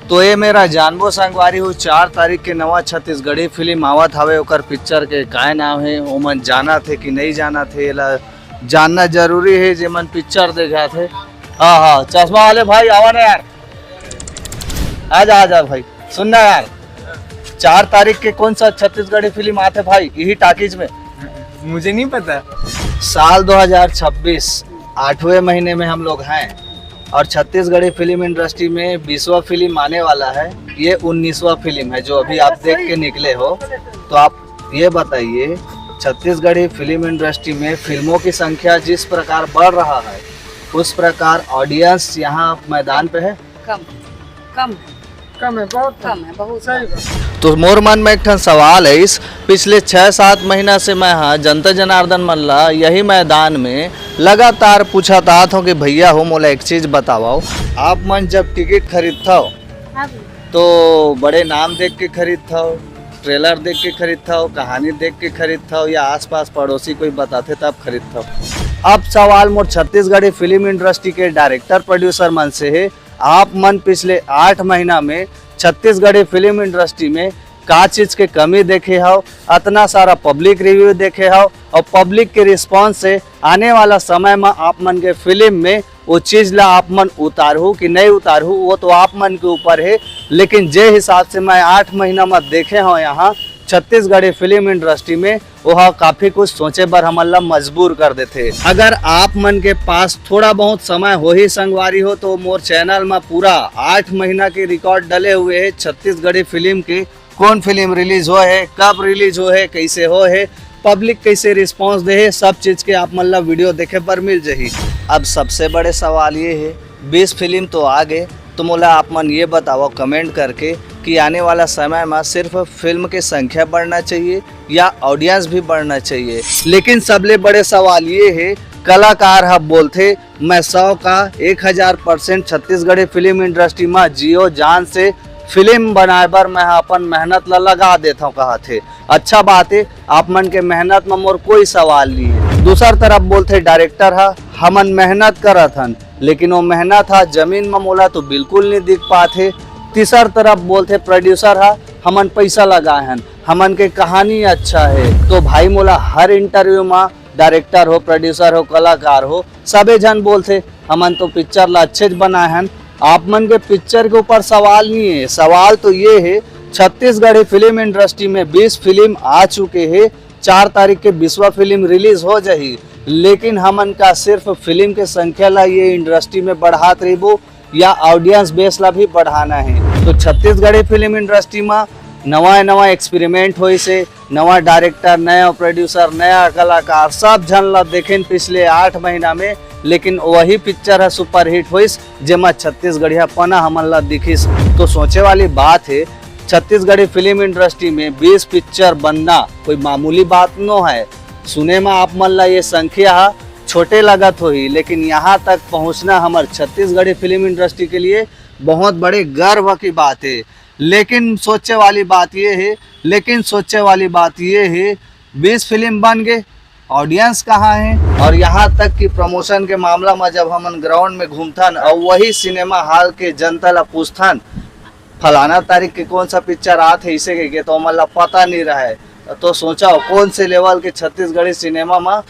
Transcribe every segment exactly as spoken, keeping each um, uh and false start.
तो ये मेरा जानबो संगवारी हो, चार तारीख के नवा छत्तीसगढ़ी फिल्म आवत हवे, ओकर पिक्चर के काय नाम हे, ओमन जानत हे कि नहीं जानत हे, एला जानना जरूरी हे, जेमन पिक्चर देखत हे। हाँ, हाँ, चश्मा वाले भाई, आवा ना यार, आ जा, आ जा भाई, सुन ना यार, चार तारीख के कौन सा छत्तीसगढ़ी फिल्म आथे भाई यही टाकीज में? मुझे नहीं पता। साल दो हज़ार छब्बीस, आठवें महीने में हम लोग हैं और छत्तीसगढ़ी फिल्म इंडस्ट्री में बीसवाँ फिल्म आने वाला है। ये उन्नीसवाँ फिल्म है जो अभी आप देख के निकले हो। तो आप ये बताइए, छत्तीसगढ़ी फिल्म इंडस्ट्री में फिल्मों की संख्या जिस प्रकार बढ़ रहा है, उस प्रकार ऑडियंस यहाँ मैदान पे है? कम, कम है। कम है, बहुत कम है, बहुत सही कम। बात। तो मोर मन में एक ठन सवाल है, इस पिछले छह सात महीना से मैं हा जनता जनार्दन मन ला यही मैदान में लगातार पूछत आत हूँ कि भैया हो, मोला एक चीज बतावव, आप मन जब टिकट खरीदथव, हाँ भैया। तो बड़े नाम देख के खरीदथव, ट्रेलर देख के खरीदथव, कहानी देख के खरीदथव, या आसपास पड़ोसी कोई बताथे तब खरीदथव? अब सवाल मोर छत्तीसगढ़ी फिल्म इंडस्ट्री के डायरेक्टर प्रोड्यूसर मन से हे, आप मन पिछले आठ महीना में छत्तीसगढ़ी फिल्म इंडस्ट्री में का चीज के कमी देखे हव? अतना सारा पब्लिक रिव्यू देखे हव और पब्लिक के रिस्पॉन्स से आने वाला समय में आप मन के फिल्म में वो चीज ला आप मन उतारहू कि नहीं उतारहू, वो तो आप मन के ऊपर है। लेकिन जे हिसाब से मैं आठ महीना में देखे हव यहाँ छत्तीसगढ़ी फिल्म इंडस्ट्री में, ओहा काफी कुछ सोचे बर हमन ला मजबूर कर देथे। अगर आप मन के पास थोड़ा बहुत समय होही संगवारी हो, तो मोर चैनल में पूरा आठ महीना के रिकॉर्ड डले हुए हे छत्तीसगढ़ी फिल्म के, कौन फिल्म रिलीज होए हे, कब रिलीज होए हे, कैसे होए हे, पब्लिक कैसे रिस्पॉन्स दे हे, सब चीज के आप मन ला वीडियो देखे बर मिल जही। अब सबसे बड़े सवाल ये हे, बीस फिल्म तो आ गे, तो मोला आप मन ये बतावव कमेंट करके कि आने वाला समय में सिर्फ फिल्म के संख्या बढ़ना चाहिए या ऑडियंस भी बढ़ना चाहिए। लेकिन सबले बड़े सवाल ये हे, कलाकार ह बोलथे, मैं सौ का एक हजार परसेंट छत्तीसगढ़ी फिल्म इंडस्ट्री में जियो जान से फिल्म बनाए बर मैं ह अपन मेहनत ला लगा देथव, कहत हे। अच्छा बात हे, आप मन के मेहनत में मोर कोई सवाल नहीं है। दूसर तरफ बोलथे डायरेक्टर ह, हमन मेहनत करत हन, लेकिन वो मेहनत ह जमीन म मोला तो बिल्कुल नहीं दिख पात हे। तीसर तरफ बोलथे प्रोड्यूसर ह, हमन पैसा लगाए हन, हमन के कहानी अच्छा हे। तो भाई मोला हर इंटरव्यू म डायरेक्टर हो, प्रोड्यूसर हो, कलाकार हो, सबे झन बोलथे हमन तो पिक्चर ला अच्छे च बनाए हन। आप मन के पिक्चर के ऊपर सवाल नहीं है, सवाल तो ये है, छत्तीसगढ़ी फिल्म इंडस्ट्री में बीस फिल्म आ चुके हैं, चार तारीख के बीसवा फिल्म रिलीज हो जाही, लेकिन हमन का सिर्फ फिल्म के संख्या ला ये इंडस्ट्री में बढ़ात रहिबो या ऑडियंस बेस ला भी बढ़ाना है? तो छत्तीसगढ़ी फिल्म इंडस्ट्री में नवा नवा एक्सपेरिमेंट होइस हे, नवा डायरेक्टर, नया प्रोड्यूसर, नया कलाकार, सब झन ला देखेन पिछले आठ महीना में, लेकिन वही पिक्चर ह सुपरहिट होइस, जेमा छत्तीसगढ़ियापना हमन ला दिखिस। तो सोचे वाली बात हे, छत्तीसगढ़ी फिल्म इंडस्ट्री में बीस पिक्चर बनना कोई मामूली बात नो है। सुने म आप मन ला ये संख्या ह छोटे लगत होही, लेकिन यहाँ तक पहुँचना हमर छत्तीसगढ़ी फिल्म इंडस्ट्री के लिए बहुत बड़े गर्व की बात है। लेकिन सोचे वाली बात ये है, लेकिन सोचे वाली बात ये है, बीस फिल्म बन गए, ऑडियंस कहाँ है? और यहाँ तक कि प्रमोशन के मामला में जब हमन ग्राउंड में घूमथन और वही सिनेमा हॉल के जनता ला पूछथन, फलाना तारीख के कौन सा पिक्चर आत है इसे के, तो ओमन ला पता नहीं रहे। तो सोचा कौन से लेवल के छत्तीसगढ़ी सिनेमा में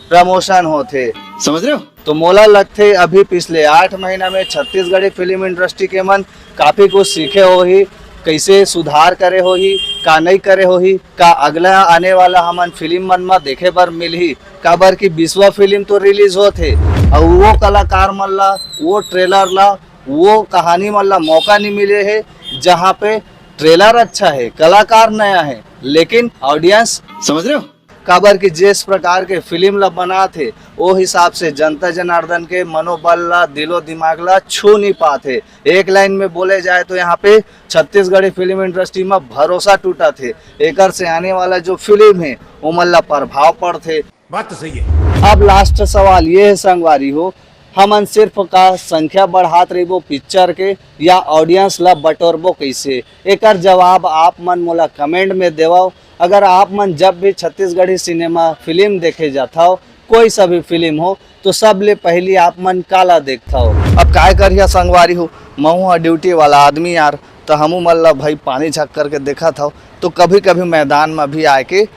प्रमोशन होथे। समझ रहे हो? तो मोला लगथे अभी पिछले आठ महीना में छत्तीसगढ़ी फिल्म इंडस्ट्री के मन काफी कुछ सीखे होही, कैसे सुधार करे होही, का नहीं करे होही, का अगला आने वाला हमन फिल्म मन म देखे बर मिलही, काबर कि बीसवा फिल्म तो रिलीज होत हे, अउ वो कलाकार मन ला, वो ट्रेलर ला, वो कहानी मन ला मौका नहीं मिले हे, जहाँ पे ट्रेलर अच्छा है, कलाकार नया है, लेकिन ऑडियंस, समझ रहे हो? काबर कि जिस प्रकार के फिल्म ला बनात हे, वो हिसाब से जनता जनार्दन के मनोबल ला, दिलो दिमाग ला छू नहीं पात हे। एक लाइन में बोले जाए तो यहाँ पे छत्तीसगढ़ी फिल्म इंडस्ट्री में भरोसा टूटत हे। एकर से आने वाला जो फिल्म है, ओमन ला प्रभाव पड़थे। बात तो सही है। अब लास्ट सवाल ये है संगवारी हो, हमन सिर्फ का संख्या बढ़ात रहिबो पिक्चर के या ऑडियंस ला बटोरबो कैसे? एकर जवाब आप मन मोला कमेंट में देवव। अगर आप मन जब भी छत्तीसगढ़ी सिनेमा फिल्म देखे जाथव, कोई सा भी फिल्म हो, तो सबले पहली आप मन काला देखथव? अब काय करिया संगवारी हो, महू ह ड्यूटी वाला आदमी यार, त हमू मन ल भाई पानी झक्कर के देखत हव, तो कभी-कभी मैदान म भी आए के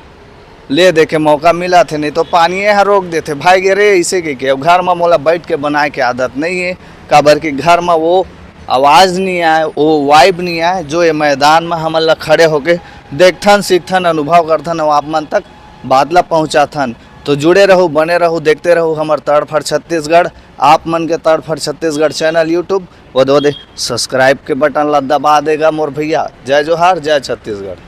ले दे के मौका मिलत हे, नहीं तो पानिये ह रोक देथे, "भाई गे रे," अइसे कहिके। अब घर म मोला बैठ के बनाए के आदत नइ हे, काबर कि घर म वो आवाज नइ आए, वो वाइब नइ आए, जो ये मैदान म हमन ल खड़े होके देखथन, सीखथन, अनुभव करथन, अउ आप मन तक बात ल पहुँचाथन। तो जुड़े रहू, बने रहू, देखते रहू हमर तड़फड़ छत्तीसगढ़। आप मन के तड़फड़ छत्तीसगढ़ चैनल YouTube, ओदे ओदे सब्सक्राइब के बटन ला दबा देगा मोर भैया। जय जोहार, जय छत्तीसगढ़।